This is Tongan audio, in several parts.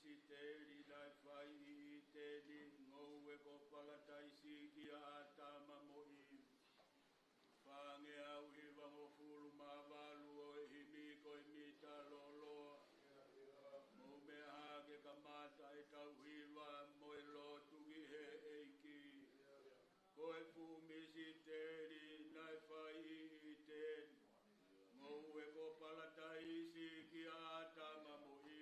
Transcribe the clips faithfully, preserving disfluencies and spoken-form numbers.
Misiteli naʻe fai ʻi ʻĪteni, ngoue ko palataisi kia ʻĀtama mo ʻIvi. Fāngeau hivangofulu mā valu ʻo e himi ko e mita loloa. Mou meʻa hake kamata ʻetau hiva mo e lotu ki he ʻEiki. Ko e fuʻu misiteli naʻe fai ʻi ʻĪteni, ngoue ko palataisi kia ʻĀtama mo ʻIvi.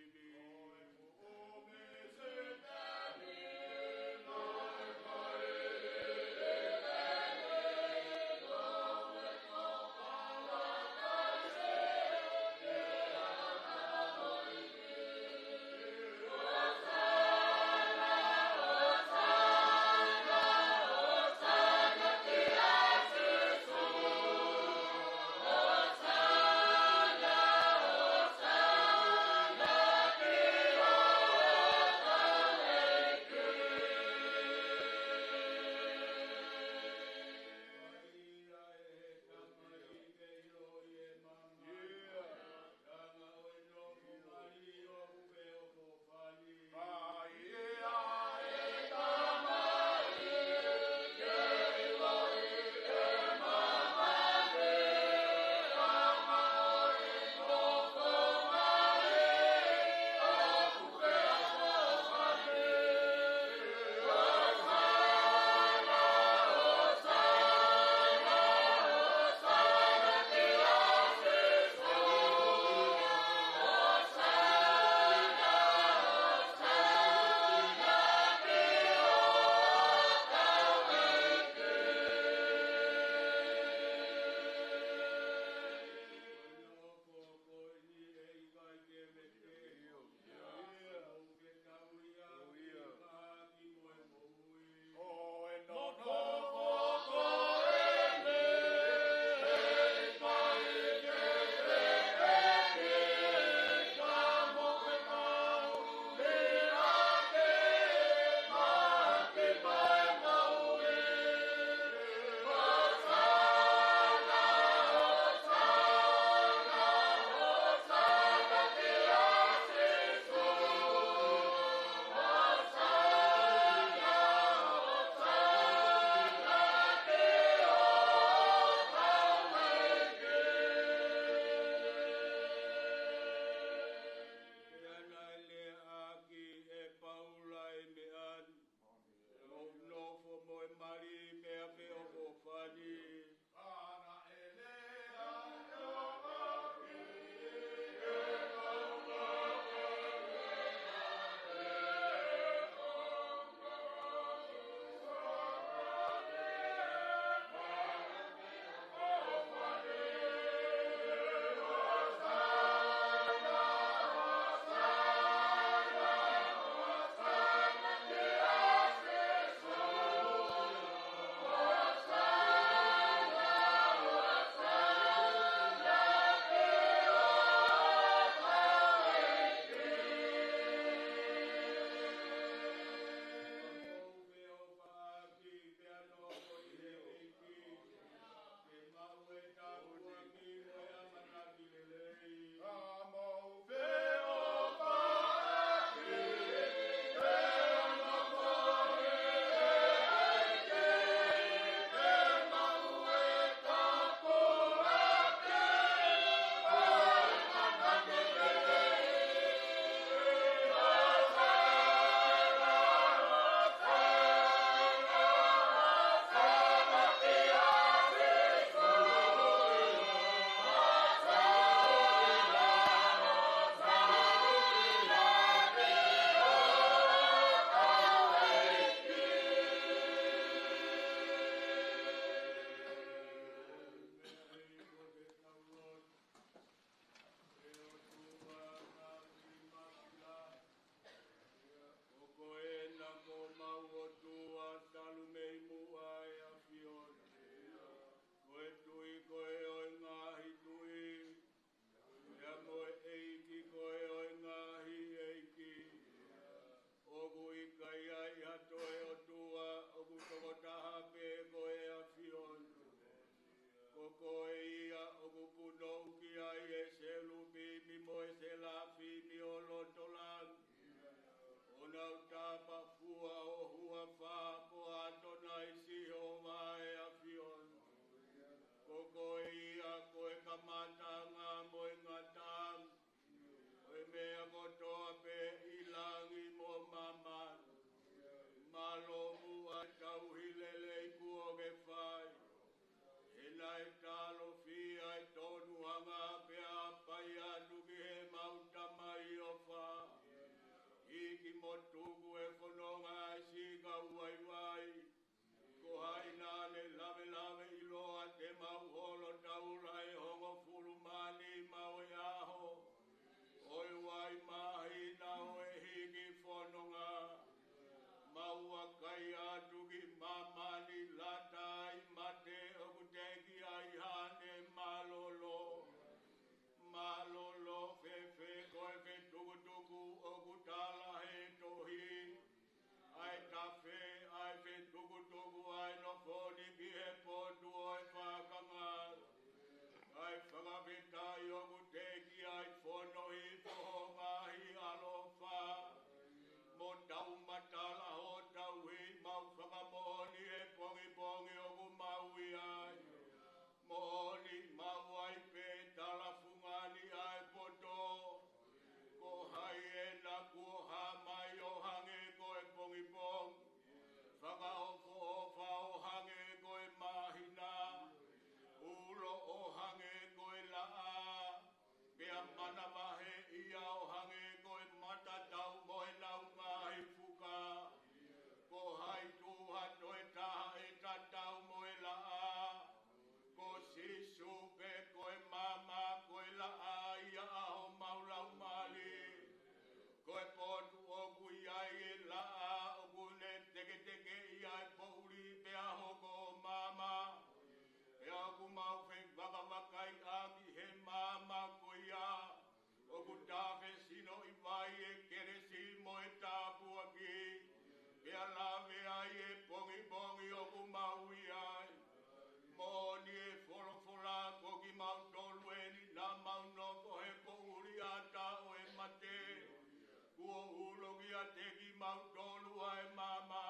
ʻiate kimautolu ʻa e maama.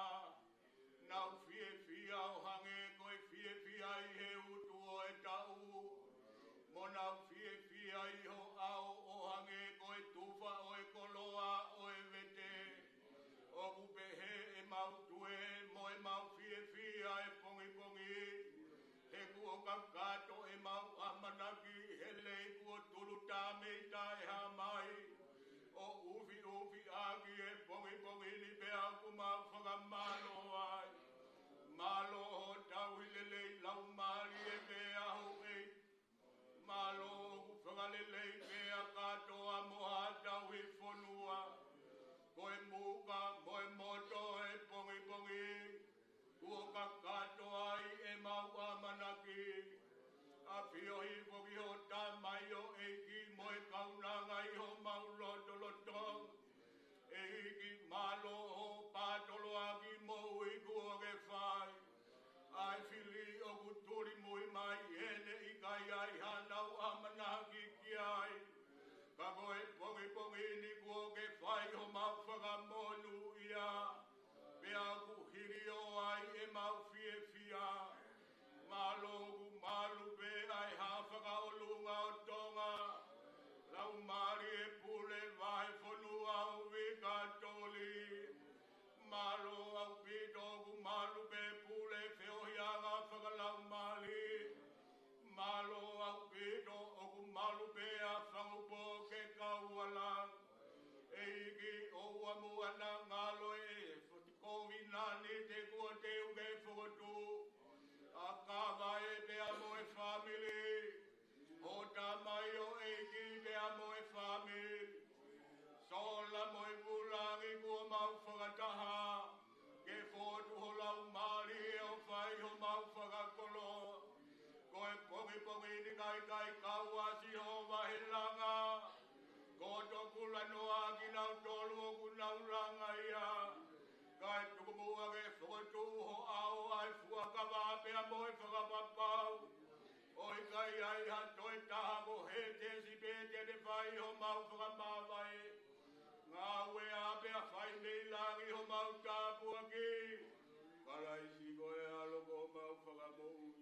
Nau fiefia ʻo hangē ko e fiefia ʻi he utu ʻo e taʻu. Mo nau fiefia ʻi ho ʻao ʻo hangē ko e tufa ʻo e koloa ʻo e vete. ʻOku pehē ʻemau tue mo ʻemau fiefia he pongipongi. He kuo kakato ʻemau ʻamanaki he lei kuo tulu tā mei taʻehāmai. ʻO ʻufiʻufi ʻaki e pongipongi ni pea ʻoku mau fakamālō ai. Mālō hoʻo tauhi lelei laumālie pea houʻeiki. Mālō ʻoku fakalelei pea kātoa mo ha tauhi fonua. Ko e muka mo e moto e pongipongi. Kuo kakato ai ʻemau ʻamanaki. ʻAfiohi foki ho tamaioʻeiki mo e kaunanga ʻi homau lotolotonga. ʻEiki mālō hoʻo pātoloaki moʻui kuo ke fai. ʻA e fili ʻoku tuli mui mai ʻene ʻikai ai hanau ʻamanaki ki ai. Ka ko e pongipongi ni kuo ke fai homau fakamonūʻia. Pea ʻoku hiliō ai ʻemau fiefia. Mālō ʻoku malu pē ʻa e Haʻa Fakaʻolunga ʻo Tonga. Laumālie Pule Vahefonua ʻo Vikatōlī. Mālō ʻaupito ʻoku malu pē Pule Feohiʻanga Fakalaumālie. Mālō ʻaupito ʻoku malu pē ʻa Fangupō Kekauala. ʻEiki ʻoua muʻa naʻa ngalo e foti kovinānite kuo teu ke fokotuʻu. ʻA Kavae pea mo e fāmili. Ho tamaioʻeiki pea mo e fāmili. Sola mo e Vulangi kuo mau fakataha. Ke fotu ho laumālie ʻo fai homau fakakoloa. Ko e pongipongi ni kae ʻikai kau ʻa Sihova he langa. Ko e tokula noa kinautolu ʻoku nau langa ia. Kae tuku muʻa ke fokotuʻu ho ʻao ʻa e fuakava pea mo e fakapapau. ʻO ʻikai ai ha toe taha mo Hētesi pē te ne fai homau fakamavae. Ngāue ā pea fai mei langi homau tāpuaki. Kalaisi ko e ʻAlo ko homau Fakamoʻui.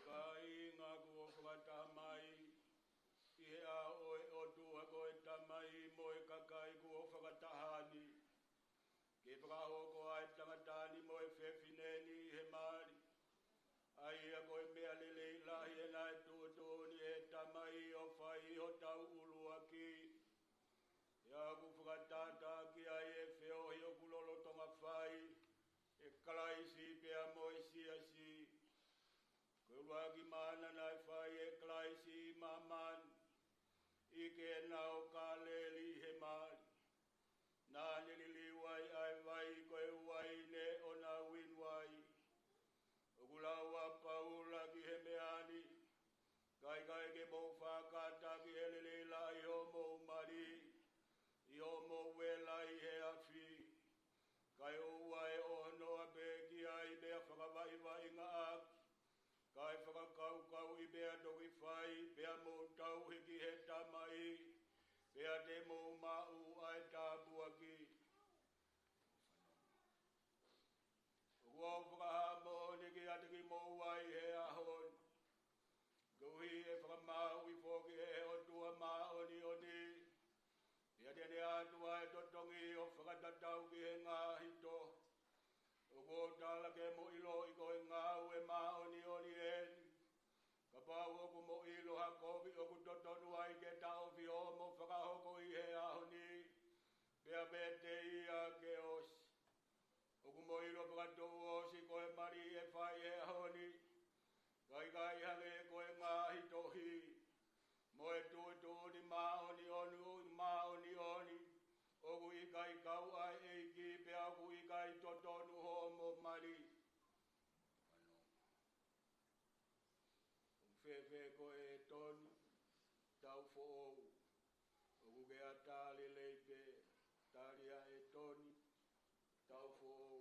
Kāinga kuo fakataha mai ʻi he ʻao ʻo e ʻOtua ko e Tamai mo e kakai kuo fakataha ni. Ke fakahoko ʻa e tangata ni mo e fefine ni ʻi he mali. ʻA ia ko e meʻa lelei lahi ʻena ʻe tuʻutuʻuni ʻe he Tamai ʻo fai ʻi hotau ʻuluaki. ʻA ia ʻoku fakatātā ki ai e feohi ʻoku lolotonga fai ʻe Kalaisi pea mo e siasi. Ko e ʻuluaki mana naʻe fai ʻe Kalaisi ʻi māmani, ʻi Kēnao Kāleli he mali. Naʻa ne liliu ai ʻa e vai ko e uaine ʻo na uinu ai. ʻOku lau ʻa Paula mou maʻu ʻa e tāpuaki. ʻOku ou fakahā moʻoni kiate kimoua ʻi he ʻaho ni, koeʻuhi ʻe fakamaauʻi foki ʻe he ʻOtua māʻoniʻoni, ʻi heʻene ʻatu ʻa e totongi ʻo fakatatau ki he ngaahi tohi, ʻoku ou tala ke mo ʻiloʻi ko e ngāue māʻoniʻoni eni, kapau ʻoku mo ʻilo ha kovi ʻoku totonu ai ke taʻofi hoʻomo fakahoko ʻi he ʻaho ni, pea vete ia ke ʻosi. ʻOku mo ʻilo fakatouʻosi ko e mali ʻe fai he ʻaho ni, ka ʻikai hangē ko e ngaahi tohi, mo e tuʻutuʻuni māʻoniʻoni, māʻoniʻoni, ʻoku ʻikai kau ʻa e ʻEiki pea ʻoku ʻikai totonu hoʻomo mali. ʻOku fēfē koe ʻEtoni Taufoʻou? ʻOku ke ʻatā lelei pē, tali ʻa ʻEtoni Taufoʻou.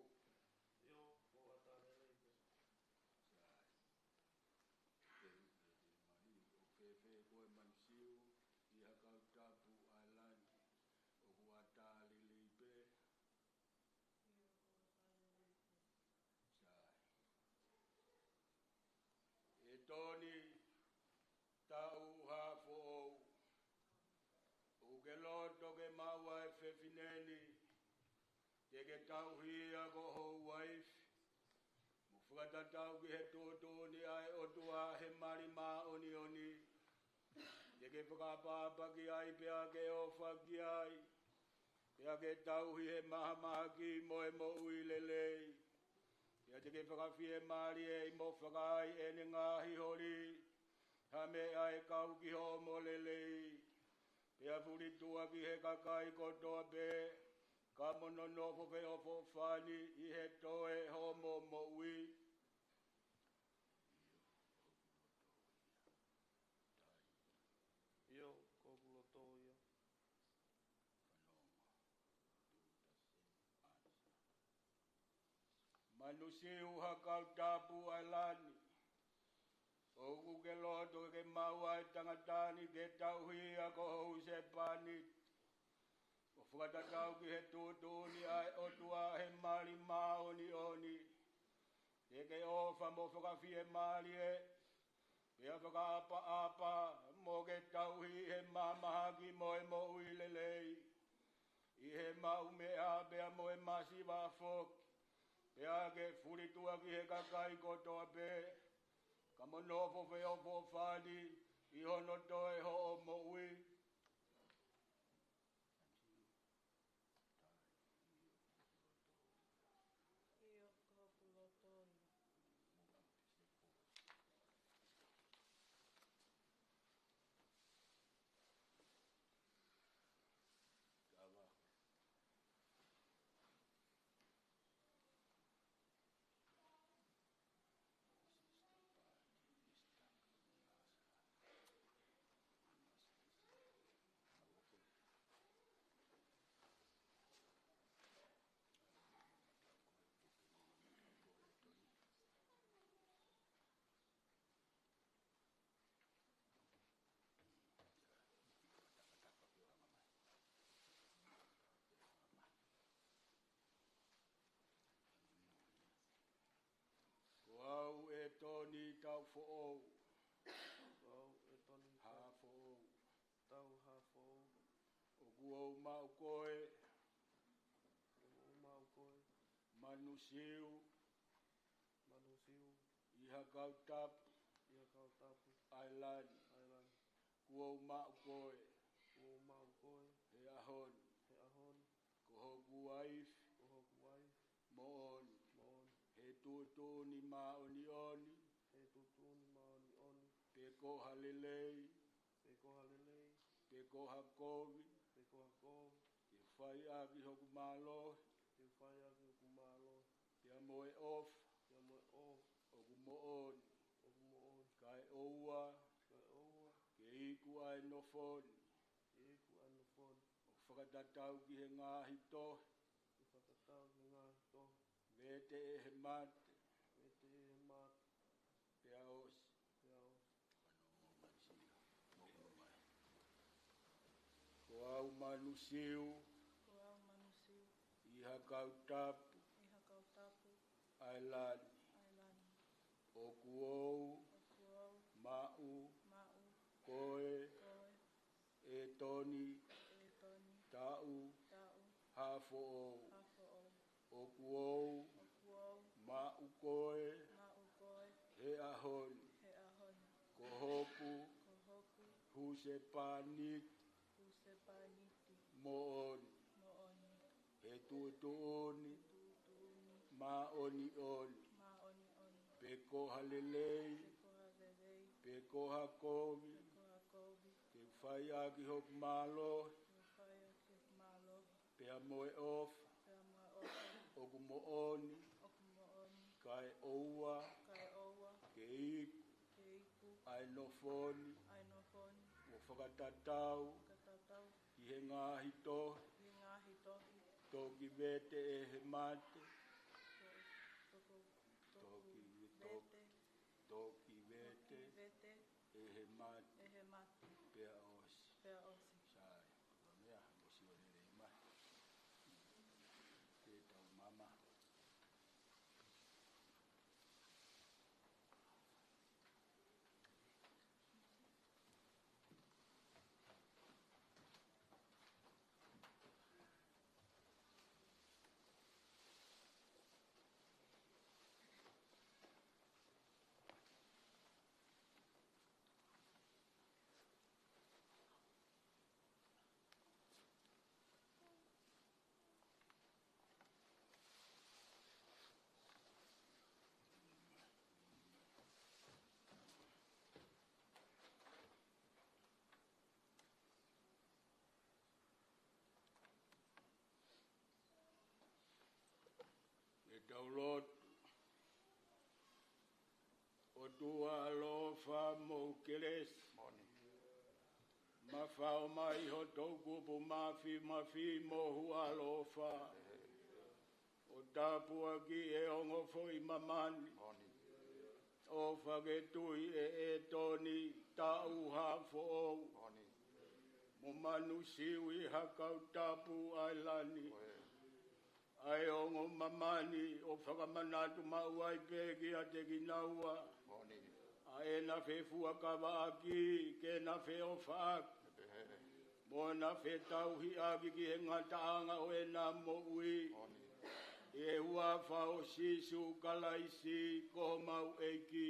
ʻIo, ʻoku ou ʻatā lelei pē. Sai. Te u te te mai, ʻoku fēfē koe Manusiu ʻi Hakautapu ʻAelani? ʻOku ʻatā lelei pē. Sai. ʻEtoni Tauhafoʻou, ʻoku ke loto ke maʻu ʻa e fefine ni, ke ke tauhi ia ko ho uaifi, mo fakatatau ki he tuʻutuʻuni ʻa e ʻOtua he mali māʻoniʻoni, ke ke fakaʻapaʻapa ki ai pea ke ʻofa ki ai, pea ke tauhi he mahamahaki mo e moʻui lelei, pea te ke fakafiemālieʻi mo fakaai ʻene ngaahi holi ha meʻa ʻe kau ki hoʻomo lelei, pea fulitua ki he kakai kotoa pē, ka mo nonofo feʻofoʻofani ʻi he toe hoʻomo moʻui. ʻIo, ko hoku loto ia. Manusiu Hakautapu ʻAelani, ʻoku ke loto ke maʻu ʻa e tangata ni ke tauhi ia ko ho husepāniti, ʻo fakatatau ki he tuʻutuʻuni ʻa e ʻOtua he mali māʻoniʻoni, ke ke ʻofa mo fakafiemālie, pea fakaʻapaʻapa mo ke tauhi he mahamahaki mo e moʻui lelei, ʻi he maʻu meʻa pea mo e masiva foki, pea ke fulitua ki he kakai kotoa pē, ka mo nofo feʻofoʻofani ʻi hono toe hoʻo moʻui. ʻIo, ko hoku loto ia. Ko au ʻEtoni Taufoʻou. Ko au ʻEtoni Tau- Hafoʻou. Tauhafoʻou. ʻOku ou maʻu koe. ʻOku ou maʻu koe. Manusiu. Manusiu. ʻI Hakautapu. ʻI Hakautapu. ʻAelani. ʻAelani. ʻOku ou maʻu koe. ʻOku ou maʻu koe. He ʻaho ni. He ʻaho ni. Ko hoku uaifi. Ko hoku uaifi. Moʻoni. Moʻoni. He tuʻutuʻuni māʻoniʻoni. He tuʻutuʻuni māʻoniʻoni. Pe ko ha lelei. Pe ko ha lelei. Pe ko ha kovi. Pe ko ha kovi. Ke fai ʻaki hoku mālohi. Ke fai ʻaki hoku mālohi. Pea mo e ʻofa. Pea mo e ʻofa. ʻOku moʻoni. ʻOku moʻoni. Kae ʻoua. Kae ʻoua. Ke iku ʻa e nofo ni. Ke iku ʻa e nofo ni. ʻO fakatatau ki he ngaahi tohi. ʻO fakatatau ki he ngaahi tohi. Vete ʻe he mate. Vete ʻe he mate. Pea ʻosi. Pea ʻosi. Ko au au Manu Siu, ko au Manu Siu, ʻi ha kau tapu, ʻi ha kau tapu, ʻa e lani, ʻa e lani. ʻOku ou, ʻoku ou, maʻu, maʻu, koe, koe, ʻEtoni, ʻEtoni, Taʻu, Taʻu, Hafoʻou. Hafoʻou. ʻOku ou, ʻoku ou, maʻu koe, maʻu koe, he ʻaho ni, he ʻaho ni, ko hoku, ko hoku, husepāniti, husepāniti, moʻoni, moʻoni, he tuʻutuʻuni, he tuʻutuʻuni, māʻoniʻoni, māʻoniʻoni, pe ko ha lelei, pe ko ha lelei, pe ko ha kovi, pe ko ha kovi, ke fai ʻaki hoku mālohi, ke fai ʻaki hoku mālohi, pea mo e ʻofa, pea mo e ʻofa, ʻoku moʻoni, ʻoku moʻoni, kae ʻoua, kae ʻoua, ke iku, ke iku, ʻa e nofo ni, ʻa e nofo ni, ʻo fakatatau, fakatatau, ki he ngaahi tohi, ki he ngaahi tohi, toki vete ʻe he mate, to-, toko-, toki, toki vete, toki vete, toki vete, ʻe he mate, ʻe he mate, pea ʻosi, pea ʻosi. Sai, ko e meʻa, ʻosi ʻo lelei mai. Te tau mama. ʻE tau lotu. ʻOtua ʻaloʻofa mo kelesi. Moʻoni. Mafao mai ho toʻukupu mafimafi mo ho ʻaloʻofa. ʻO tāpuakiʻi e ongo foʻi māmani. Moʻoni. ʻOfa ke tui ʻe ʻEtoni Taʻu Hafoʻou. Moʻoni. Mo Manu Siu ʻi ha kau tapu ʻa e lani. Ko e. ʻA e ongo māmani ʻo fakamanatu maʻu ai pē kiate kinaua. Moʻoni. ʻA ʻena fefuakavaʻaki, ke na feʻofaʻaki. Pehē. Mo na fetauhiʻaki ki he ngataʻanga ʻo ʻena moʻui. Moʻoni. ʻI he huafa ʻo Sīsū Kalaisi, ko homau ʻEiki.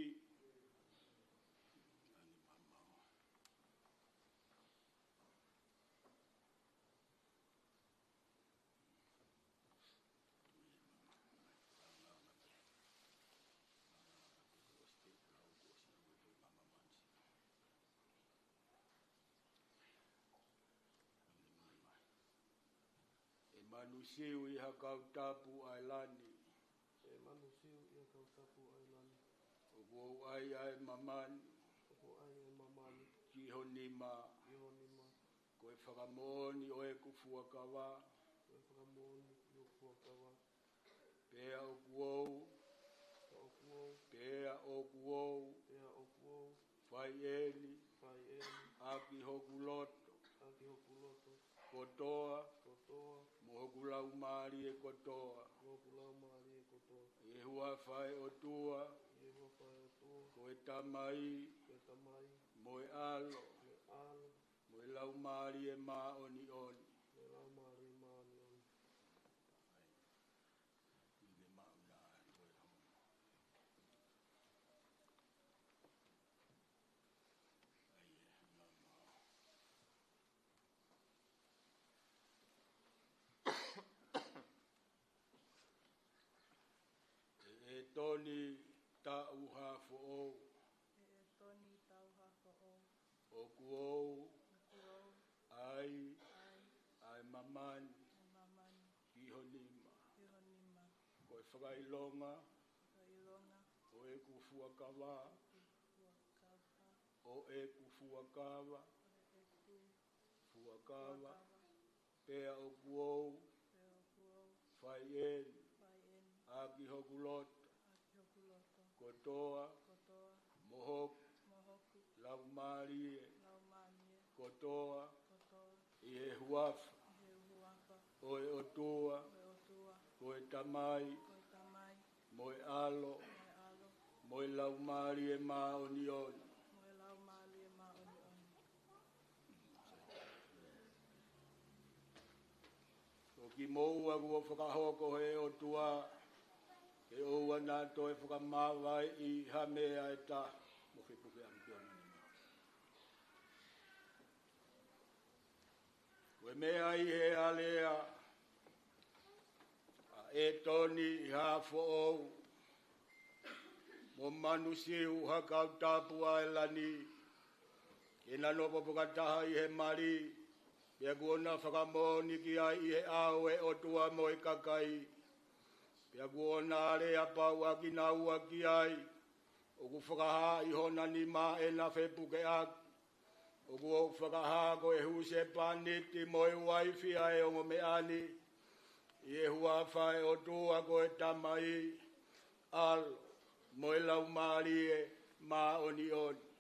ʻE Manu Siu ʻi ha kau tapu ʻa e lani. ʻE Manu Siu ʻi ha kau tapu ʻa e lani. ʻOku ou ʻai ʻa e māmani. ʻOku ou ʻai ʻa e māmani. Ki ho nima. Ki ho nima. Ko e fakamoʻoni ʻo ʻeku fuakava. Ko e fakamoʻoni ʻo ʻeku fuakava. Pea ʻoku ou. Pea ʻoku ou. Pea ʻoku ou. Pea ʻoku ou. Fai eni. Fai eni. ʻAki hoku loto. ʻAki hoku loto. Kotoa. Kotoa. Mo hoku laumālie kotoa. Mo hoku laumālie kotoa. ʻI he huafa ʻo e ʻOtua. ʻI he huafa ʻo e ʻOtua. Ko e Tamai. Ko e Tamai. Mo e ʻAlo. Mo e ʻAlo. Mo e Laumālie Māʻoniʻoni. Mo e Laumālie Māʻoniʻoni. ʻIke maʻu na ʻa e toe hono. ʻAi e, na ma. ʻE, ʻEtoni Taʻu Hafoʻou. ʻE, ʻEtoni Taʻu Hafoʻou. ʻOku ou. ʻOku ou. ʻAi. ʻAi. ʻA e māmani. ʻA e māmani. Ki ho nima. Ki ho nima. Ko e fakaʻilonga. Fakaʻilonga. ʻO ʻeku fuakava. ʻEku fuakava. ʻO ʻeku fuakava. ʻO ʻeku. Fuakava. Fuakava. Pea ʻoku ou. Pea ʻoku ou. Fai eni. Fai eni. ʻAki hoku loto. ʻAki hoku loto. Kotoa. Kotoa. Mo hoku. Mo hoku. Laumālie. Laumālie. Kotoa. Kotoa. ʻI he huafa ʻo e ʻOtua, ko e Tamai, mo e ʻAlo, mo e Laumālie Māʻoniʻoni. Ko kimoua kuo fakahoko ʻe he ʻOtua ke ʻoua naʻa toe fakamavaeʻi ha meʻa ʻe taha mo fepukeʻaki ki hono nima. Ko e meʻa ʻi he alea ʻa ʻEtoni Hafoʻou mo Manusiu Hakautapu ʻa ʻAelani, ke na nofo fakataha ʻi he mali, pea kuo na fakamoʻoni ki ai ʻi he ʻao ʻo e ʻOtua mo e kakai, pea kuo na lea pauʻaki naua ki ai, ʻoku fakahā ʻi hona nima ʻena fepukeʻaki, ʻoku ou fakahā ko e husepāniti mo e uaifi ʻa e ongo meʻa ni, ʻi he huafa ʻo e ʻOtua ko e Tamai, ʻAlo, mo e Laumālie Māʻoniʻoni.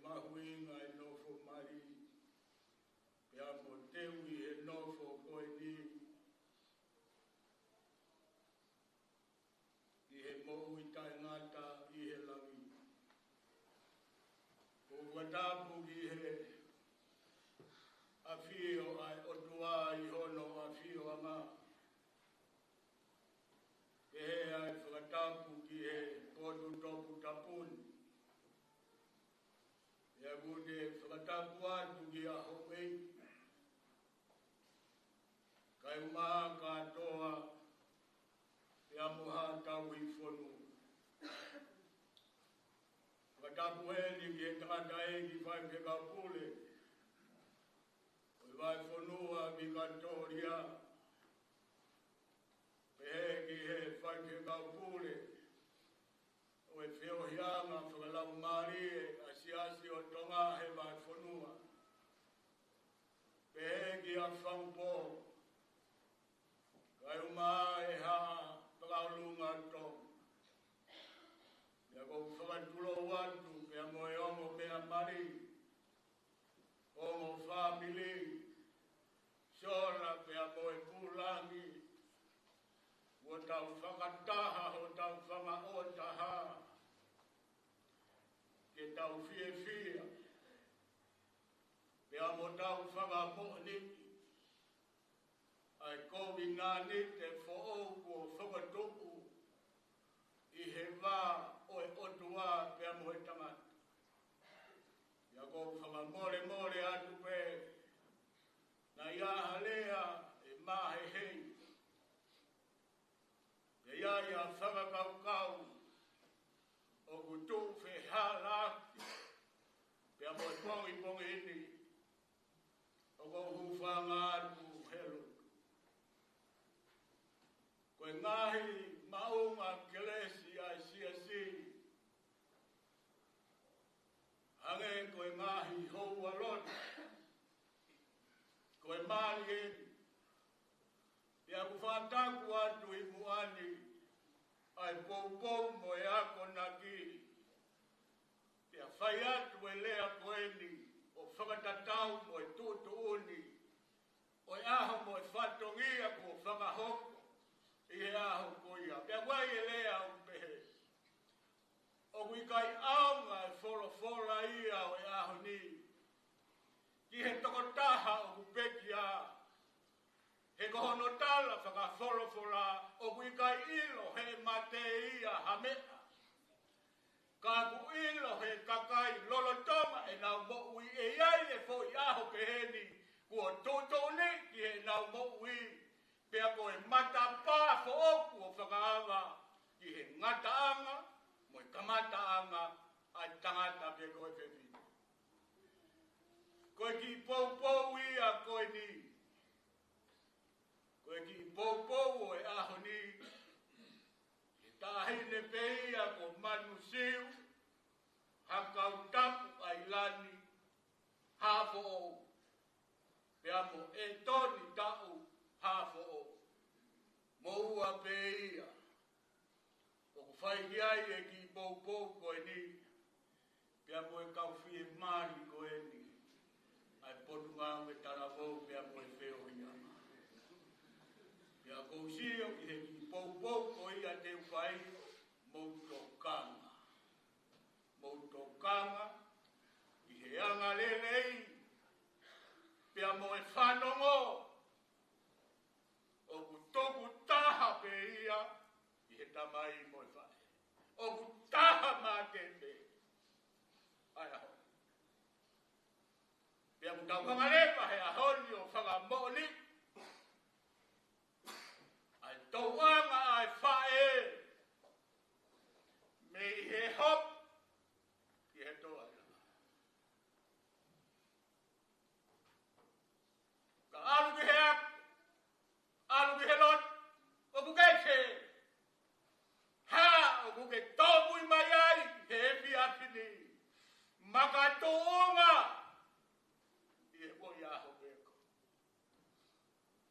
mahuʻinga e nofo mali, pea mo teuʻi e nofo ko eni ʻi he moʻui taʻengata ʻi he langi. ʻOku ou fakatapu ki he ʻafio ʻa e ʻOtua ʻi hono ʻafioʻanga. Pehē ʻa e fakatapu ki he potu toputapu ni. Pea ʻoku ou fakatapu atu ki he houʻeiki, kaeʻumaʻā kātoa, pea mo haʻa tauhi fonua. Fakatapu heni ki he tangataʻeiki faifekau pule ʻo e Vahefonua Vikatōlia, pehē ki he faifekau pule ʻo e feohiʻanga fakalaumālie ʻa e Siasi ʻo Tonga he Vahefonua, pehē kia Fangupō, kaeʻumaʻā e haʻa fakaʻolunga Tonga. Pea ʻoku ou fakatulou atu pea mo e ongo meʻa mali, ongo fāmili, sola pea mo e pūlangi, kuo tau fakataha hotau fanga ʻotaha, ke tau fiefia, pea mo tau fakamoʻoni ʻa e kovinānite foʻou kuo fakatupu ʻi he vā ʻo e ʻOtua pea mo e tangata. Pea ʻoku ou fakamolemole atu pē, naʻe ʻi ai ha lea ʻe mahehei, pea ʻi ai ha fakakaukau ʻoku tuʻu fehālaaki pea mo e pongipongi ni, ʻoku ou hūfanga atu he lotu. Ko e ngaahi maʻunga kelesi ʻa e Siasi, hangē ko e ngaahi houalotu, ko e mali eni. Pea ʻoku fakataku atu ʻi muʻa ni ʻa e poupou mo e akonaki, pea fai atu e lea ko eni ʻo fakatatau mo e tuʻutuʻuni ʻo e ʻaho mo e fatongia kuo fakahoko ʻi he ʻaho ko ia. Pea ʻoku ʻi ai e lea ʻoku pehē, ʻoku ʻikai ʻaonga e folofola ia ʻo e ʻaho ni ki he tokotaha ʻoku pekia, he ko hono tala fakafolofola, ʻoku ʻikai ʻilo ʻe he mate ia ha meʻa, ka ʻoku ʻilo ʻe he kakai lolotonga ʻenau moʻui. ʻE ʻi ai e foʻi ʻaho pehē ni kuo tuʻutuʻuni ki heʻenau moʻui, pea ko e matapā foʻou kuo fakaava ki he ngataʻanga mo e kamataʻanga ʻa e tangata pe ko e fefine. Ko e kiʻi poupou ia ko eni. Ko e kiʻi poupou ʻo e ʻaho ni, he taʻahine pē ia ko Manusiu Hakautapu ʻAilani Hafoʻou, pea mo ʻEtoni Taʻu Hafoʻou. Mo ua pē ia ʻoku fai ki ai e kiʻi poupou ko eni, pea mo e kau fiemālie ko eni ʻa e Potungāue Talavou pea mo e feohiʻanga. Pea ʻoku ou sio ki he kiʻi poupou ko ia te u fai, mou tokanga. Mou tokanga ki he angalelei pea mo e fanongo. ʻOku tuku taha pē ia ʻi he tamai mo e faʻē. ʻOku taha mate pē. ʻAi ʻaho. Pea ʻoku tau hanga leva he ʻaho ni ʻo fakamoʻoni ʻa e tōʻonga ʻa e faʻē mei he hopo ki he toaila. Ka ʻalu ki he ako, ʻalu ki he lotu, ʻoku ke ke hā, ʻoku ke tōmui mai ai he efiafi ni. Makatuʻunga ʻi he foʻi ʻaho pē ko ē.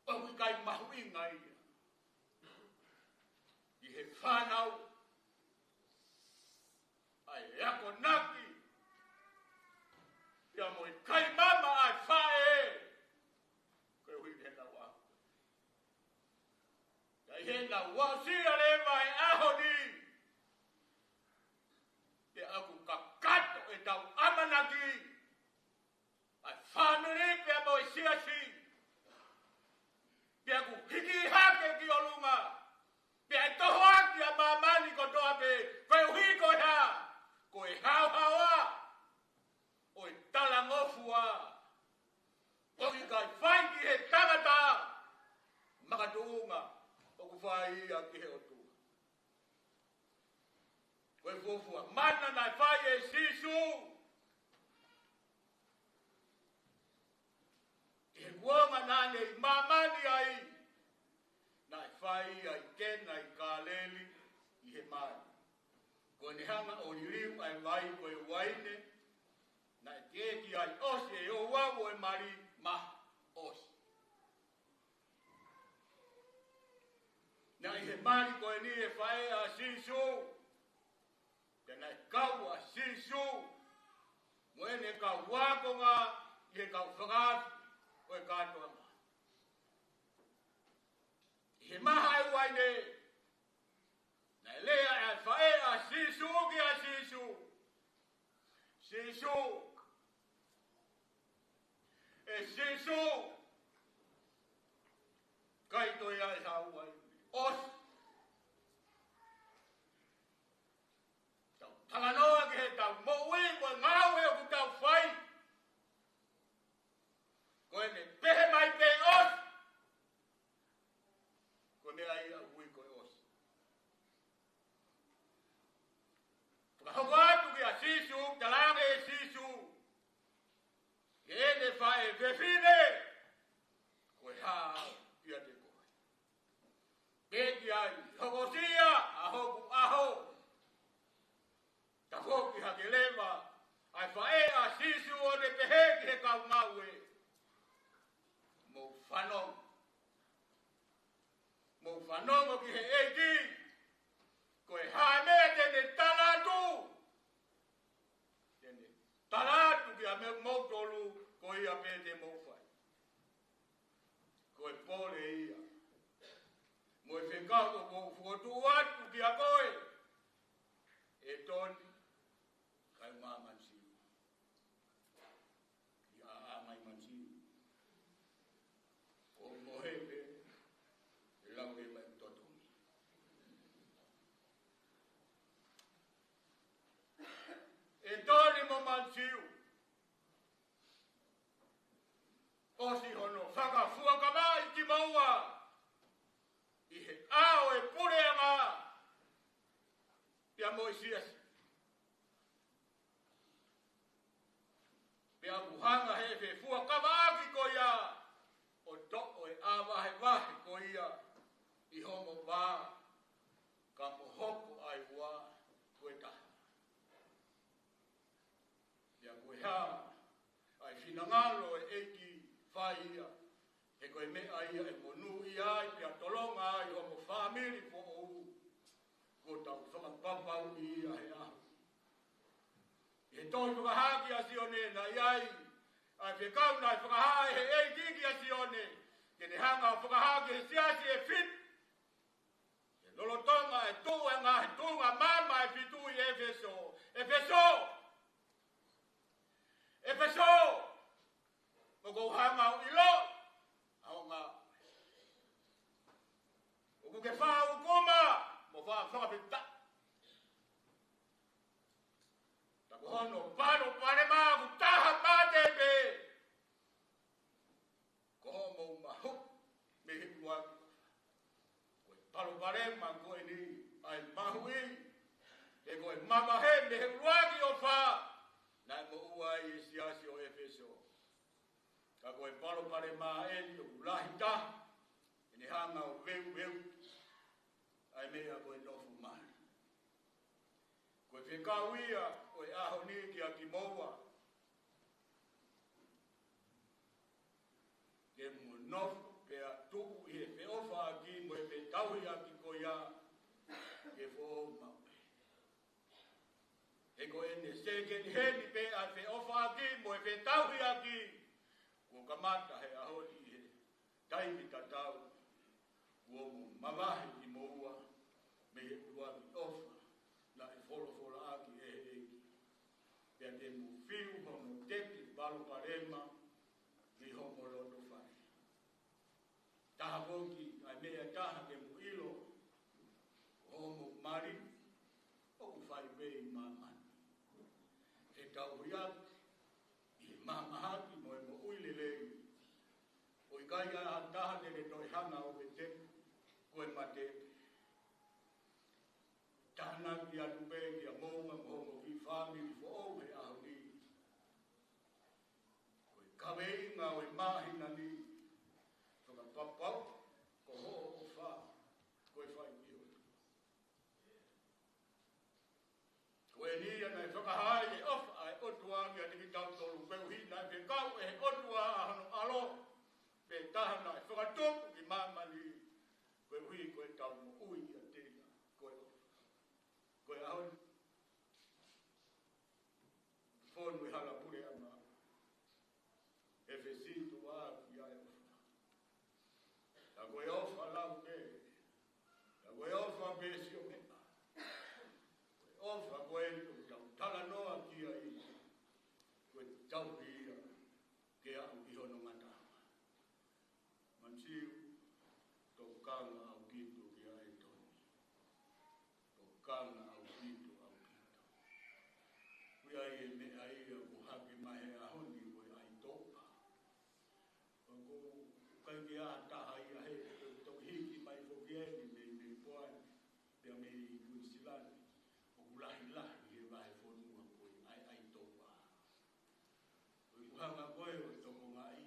ʻOku ʻikai mahuʻinga ia ʻi he fānau ʻa e akonaki Tau aʻusia leva e ʻaho ni. Pea ʻoku kakato ʻetau ʻamanaki, ʻa e fāmili pea mo e siasi. Pea ʻoku hiki hake ki ʻolunga. Pea ʻe tohoaki ʻa māmani kotoa pē, koeʻuhi ko e hā? Ko e haohaoa ʻo e talangofua. ʻOku ʻikai fai ki he tangata makatuʻunga, ʻoku fai ia ki he ʻOtua. Ko e fuofua mana naʻe fai ʻe Sīsū ʻi he kuonga naʻa ne ʻi māmani ai, naʻe fai ia ʻi Kena ʻi Kāleli ʻi he mali. Ko ʻene hanga ʻo liliu ʻa e vai ko e uaine, naʻe teʻeki ai ʻosi e ouau ʻo e mali, maha ʻosi. Naʻe ʻi he mali ko eni e faʻē ʻa Sīsū, pea naʻe kau ʻa Sīsū mo ʻene kau ākonga ʻi he kau fakaafe ʻo e kātoanga. ʻI he maha e uaine, naʻe lea ʻa e faʻē ʻa Sīsū kia Sīsū, Sīsū, ʻe Sīsū, ʻikai toe ʻi ai ha uaine. ʻOsi. Tau talanoa ki heʻetau moʻui mo e ngāue ʻoku tau fai. Ko ʻene pehē mai pē ʻosi, ko e meʻa ia ʻoku ui ko e ʻosi. Fakahoko atu kia Sīsū, talaange ʻe Sīsū ki heʻene faʻē fefine, ko e hā kiate koe? Pehē ki ai, hokosia ʻa hoku ʻaho. Tafoki hake leva ʻa e faʻē ʻa Sīsū ʻo ne pehē ki he kau ngāue, mou fanongo. Mou fanongo ki he ʻEiki. Ko e hā e meʻa te ne tala atu? Te ne tala atu kia moutolu, ko ia pē te mou fai. Ko e pole ia mo e fekau ʻoku ou fokotuʻu atu kia koe, ʻEtoni, kae ʻumaʻā Manisiu. ʻI ʻaʻa mai Manisiu, ʻo mohe pē, ʻe lau ʻe mai totongi. ʻEtoni mo Manisiu, ʻosi hono fakafuakavaʻi kimoua ʻi he ʻao e puleʻanga pea mo e siasi. Pea ʻoku hanga ʻe he fuakavaʻaki ko ia ʻo toʻo e ʻā vahevahe ko ia ʻi homo vā, ka mo hoko ai ua ko e taha. Pea ko e hā ʻa e finangalo ʻo e ʻEiki? Fai ia, he ko e meʻa ia ʻe monūʻia ai pea tolonga ai homo fāmili foʻou. Kuo tau fakapapauʻi ia he ʻaho. He tohi fakahā kia Sione, naʻe ʻi ai ʻa e fekau naʻe fakahā ʻe he ʻEiki kia Sione, ke ne hanga ʻo fakahā ki he siasi ʻe fitu. He lolotonga e tuʻu e ngaahi tuʻunga maama ʻe fitu ʻi ʻEfesō. ʻEfesō! ʻEfesō! ʻOku ou hanga ʻo ʻilo ʻa hoʻo ngāue. ʻOku ke faʻa ukuma mo faʻa fakafetaʻi. Ka ko hono palopalema ʻoku taha mate pē. Ko hoʻomou mahuʻi mei he ʻuluaki. Ko e palopalema ko eni ʻa e mahuʻi, he ko e mavahe mei he ʻuluaki ʻofa naʻe moʻua ai e siasi ʻo ʻEfesō. Ka ko e palopalema eni ʻoku lahi taha, ʻene hanga ʻo veuveu ʻa e meʻa ko e nofo mali. Ko e fekau ia ʻo e ʻaho ni kia kimoua, ke mou nofo pea tuʻu ʻi he feʻofaʻaki mo e fetauhiʻaki ko ia, ke foʻou maʻu. He ko ʻene sekeni heni pē ʻa e feʻofaʻaki mo e fetauhiʻaki, kuo kamata he ʻaho ni ʻi he taimi tatau. Kuo mou mavahe kimoua mei he ʻuluaki ʻofa naʻe folofolaʻaki ʻe he ʻEiki. Pea te mou fiu hono teki palopalema mei homou loto fale. Taha foki ʻa e meʻa ʻe taha ke mou ʻilo, ko hoʻomou mali ʻoku fai pē ʻi māmani. Fetauhiʻaki ʻi he mahamahaki mo e moʻui lelei. ʻOku ʻikai ha taha te ne toe hanga ʻo veteku, ko e mate. Tānaki atu pē kia moua mo hoʻomou kiʻi fāmili foʻou he ʻaho ni. Ko e kaveinga ʻo e māhina ni, fakapapau ko hoʻo ʻofa ko e fai ki he ʻOtua. Ko eni ia naʻe fakahā ʻe he ʻofa ʻa e ʻOtua kiate kitautolu, koeʻuhi naʻe fekau ʻe he ʻOtua ʻa hono ʻAlo pē taha naʻe fakatupu ki māmani, koeʻuhi ko ʻetau moʻui kiate ia. Ko e ʻofa. Ko e ʻaho ni, fonu e hala puleʻanga, ʻe fesītuʻaʻaki ʻa e ʻofa. Ka ko e ʻofa lau pē, ka ko e ʻofa pē sio meʻa, ko e ʻofa ko ē ʻoku tau talanoa ki ai, ko e tauhi ia ke aʻu ki hono ngataʻanga. Mansiu, tokanga ʻaupito kia ʻEtoni. Tokanga ʻaupito, ʻaupito. Ko ia e meʻa ia kuo hake mai he ʻaho ni, ko e ʻaitōpa. Ka ko e ʻikai ke ʻi ai ha taha ia he toki hiki mai foki eni mei, mei Poani, pea mei Kuinisilani, ʻoku lahilahi he vahefonua ko e ʻai, ʻaitōpa. Ko e kuhanga ko ē ʻo e tokongaʻi,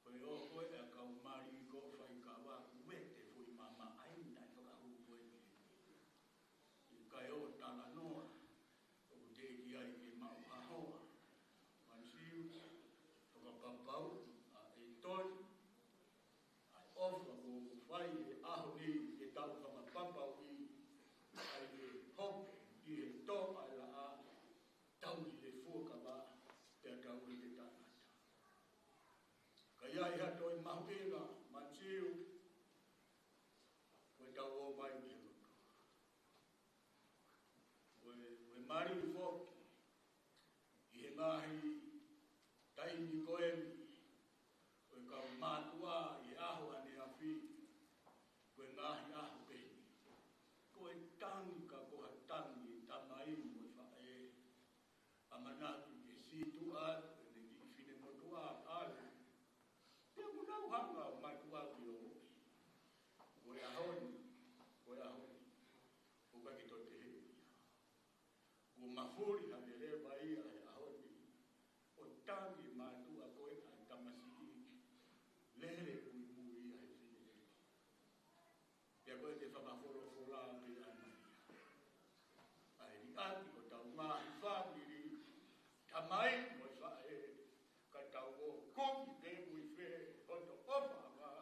ko e ō ko ē ʻa e kau mali ko e faikava ʻoku vete foʻi mamaʻo ʻa e taʻefakahū ko ē. ʻIkai ʻo talanoa, ʻoku teʻeki ai ke maʻu ha hoa. Mansiu, fakapapauʻi ʻa ʻEtoni, ʻa e ʻofa kuo fai he ʻaho ni ke tau fakapapauʻi, ʻa ia ke hoko ʻi he tō ʻa e laʻā, tauhi e fuakava, pea tauhi e tangata. Ka ʻi ai ha toe mahuʻinga, Mansiu, ko ʻetau ō mai ki he lotu. Ko e, ko e mali foki ʻi he ngaahi taimi ko eni, ko e kau mātuʻa ʻi he ʻaho ʻaneafi, ko e ngaahi ʻaho pehē ni. Ko e tangi ka ko ha tangi e tamai mo e faʻē. ʻAmanaki ke sītuʻa atu ʻene kiʻi finemotuʻa ʻalu. Pea ʻoku nau hanga ʻo mātuʻaki ʻo moʻui. Ko e ʻaho ni, ko e ʻaho ni, ʻoku ʻikai ke toe pehē ia. Kuo mafuli ha leleva ia he ʻaho ni, ʻo tangi mātuʻa ko ē ʻa e tamasiʻi lele muimui ia he finemotuʻa. Pea ko e te fakafolofola pē ʻa Malia. ʻA e liʻaki hotau ngaahi fāmili, tamai mo e faʻē, ka tau ō kumi pē mui fē hoto ʻofaʻanga,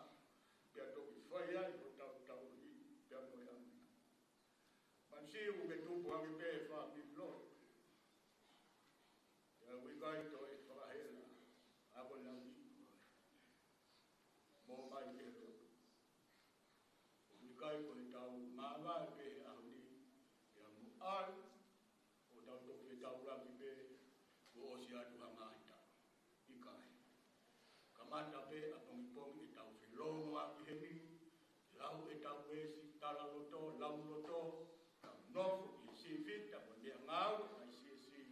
pea toki fai ai hotau tauhi, pea mo e ʻamanaki. Mansiu ke tupu hake pē fāmili lotu. Pea ʻoku ʻikai toe fakahela, ʻa ko e lau ni. Mou ō mai ki he lotu. ʻOku ʻikai ko ʻetau māvae pē he ʻaho ni, pea mo ʻalu, ʻo tau toki fetaulaki pē, kuo ʻosi atu ha ngaahi taʻu. ʻIkai. Kamata pē ʻapongipongi ʻetau felōngoaki heni, lau ʻetau veesi, talaloto, lauloto, tau nofo ʻi he sīfita mo e meʻangāue ʻa e siasi,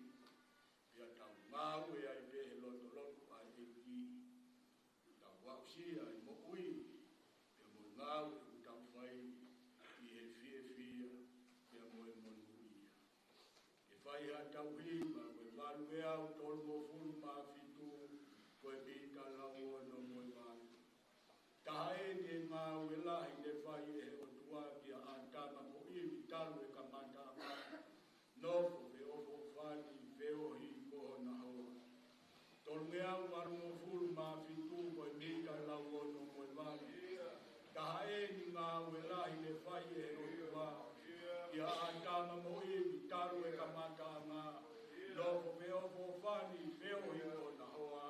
pea tau ngāue ai pē he lotoloto ʻa e ʻEiki. Tau aʻusia e moʻui, pea mo e ngāue ʻoku tau fai ʻi he fiefia, pea mo e monūʻia. Ke fai ha tauhi, ma ko e valu ʻe au tolungofulu mā fitu, ko e mita lau ono mo e valu. Taha eni e ngāue lahi ne fai ʻe he ʻOtua kia ʻĀtama mo ʻIvi talu e kamataʻanga. Nofo feʻofoʻofani, feohi ko hona hoa. Tolungeau valungofulu mā fitu ko e mita lau ono mo e valu. Taha eni ngāue lahi ne fai ʻe he ʻOtua kia ʻĀtama mo ʻIvi talu e kamataʻanga. Nofo feʻofoʻofani, feohi ko hona hoa.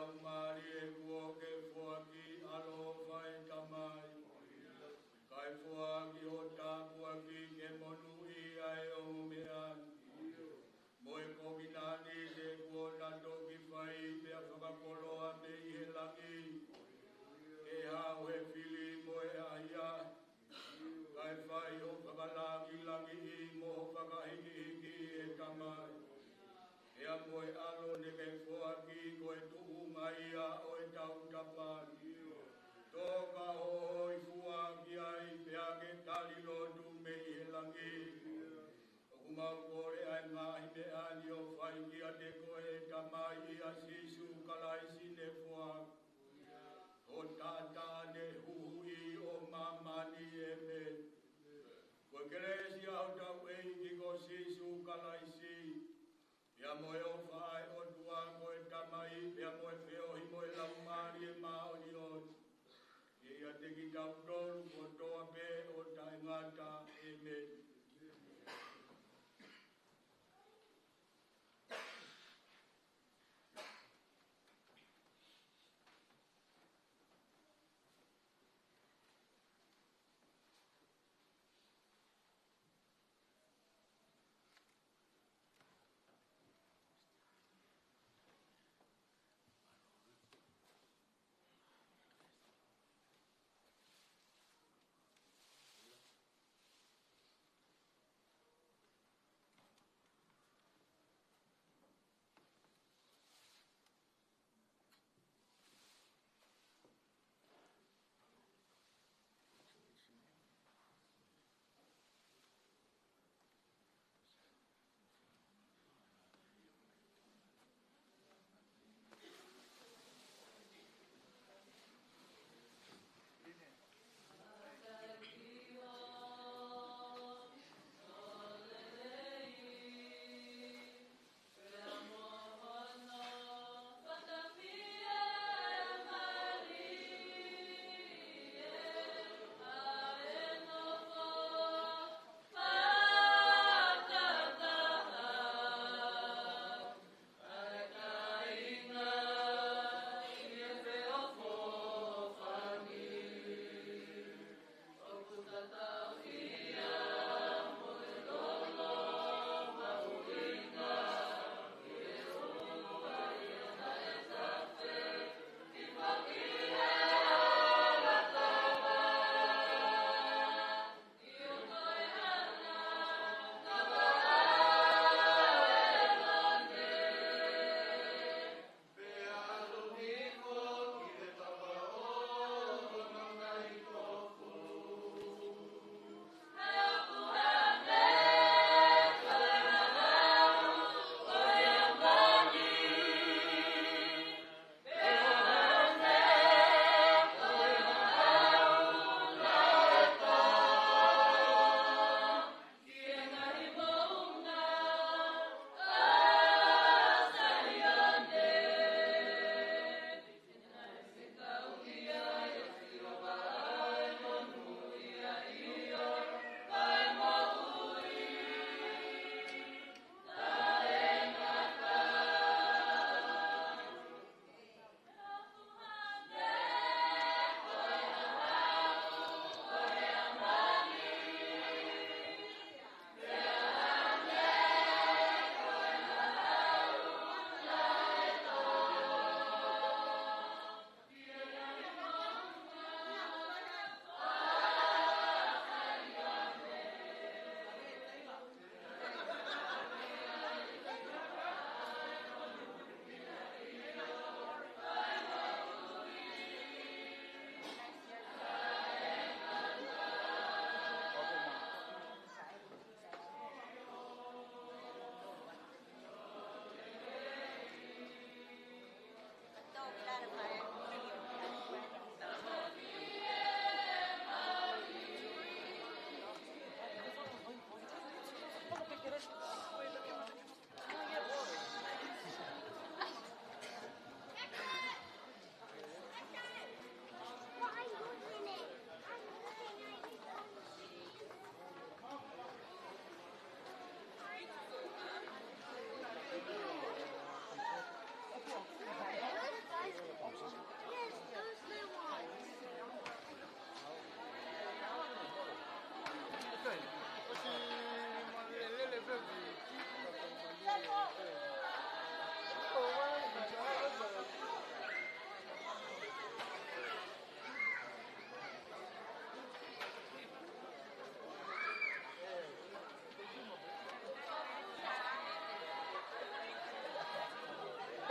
Laumālie kuo ke foaki, ʻAlo ʻo e Tamai, kae foaki hoʻo tāpuaki ke monūʻia ʻa e ongo meʻa ni mo e kovinānite kuo na toki fai pea fakakoloa mei he langi, ke hao he fili mo e ʻahiʻahi, kae fai hoʻo fakalāngilangiʻi mo hoʻo fakahīkihikiʻi, ʻe Tamai, pea mo e ʻAlo naʻa ke foaki ko e tuʻunga ia ʻo e tautapa ni. Toka hoʻo hōifua ki ai pea ke tali lotu mei he langi. ʻOku mau kole ʻa e ngaahi meʻa ni ʻo fai kiate koe, ʻe Tamai, ʻia Sīsū Kalaisi ne foaki, ko e taʻataʻa ne huhuʻi ʻo māmani. ʻĒmeni. Ko e kelesi ʻa hotau ʻEiki ko Sīsū Kalaisi, pea mo e ʻofa ʻa e ʻOtua ko e Tamai, pea mo e feohi mo e Laumālie Māʻoniʻoni, ke ʻiate kitautolu kotoa pē ʻo taʻengata. ʻĒmeni.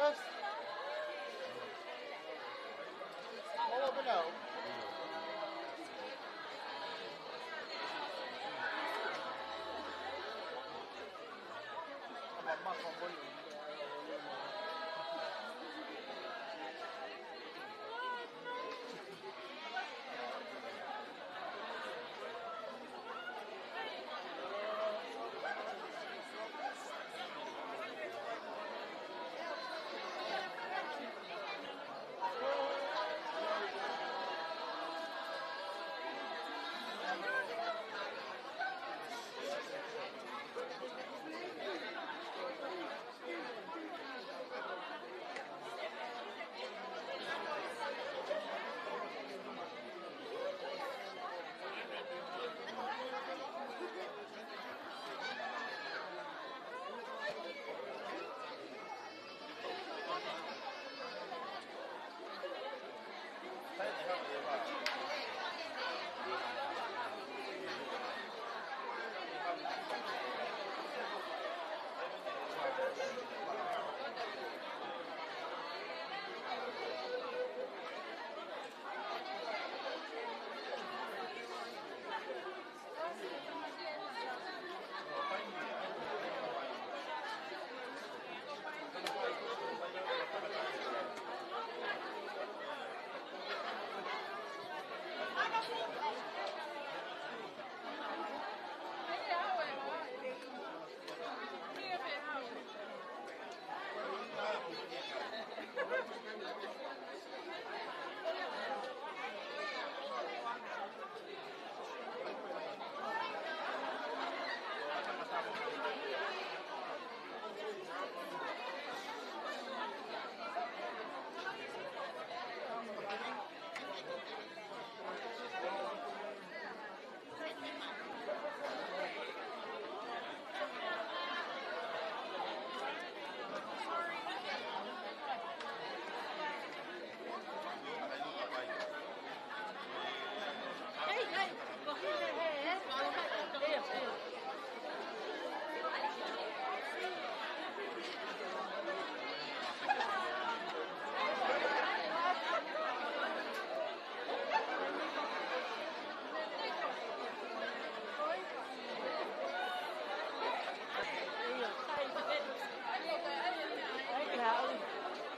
All over now.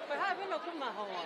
Ko e hā pē ʻoku mahoa.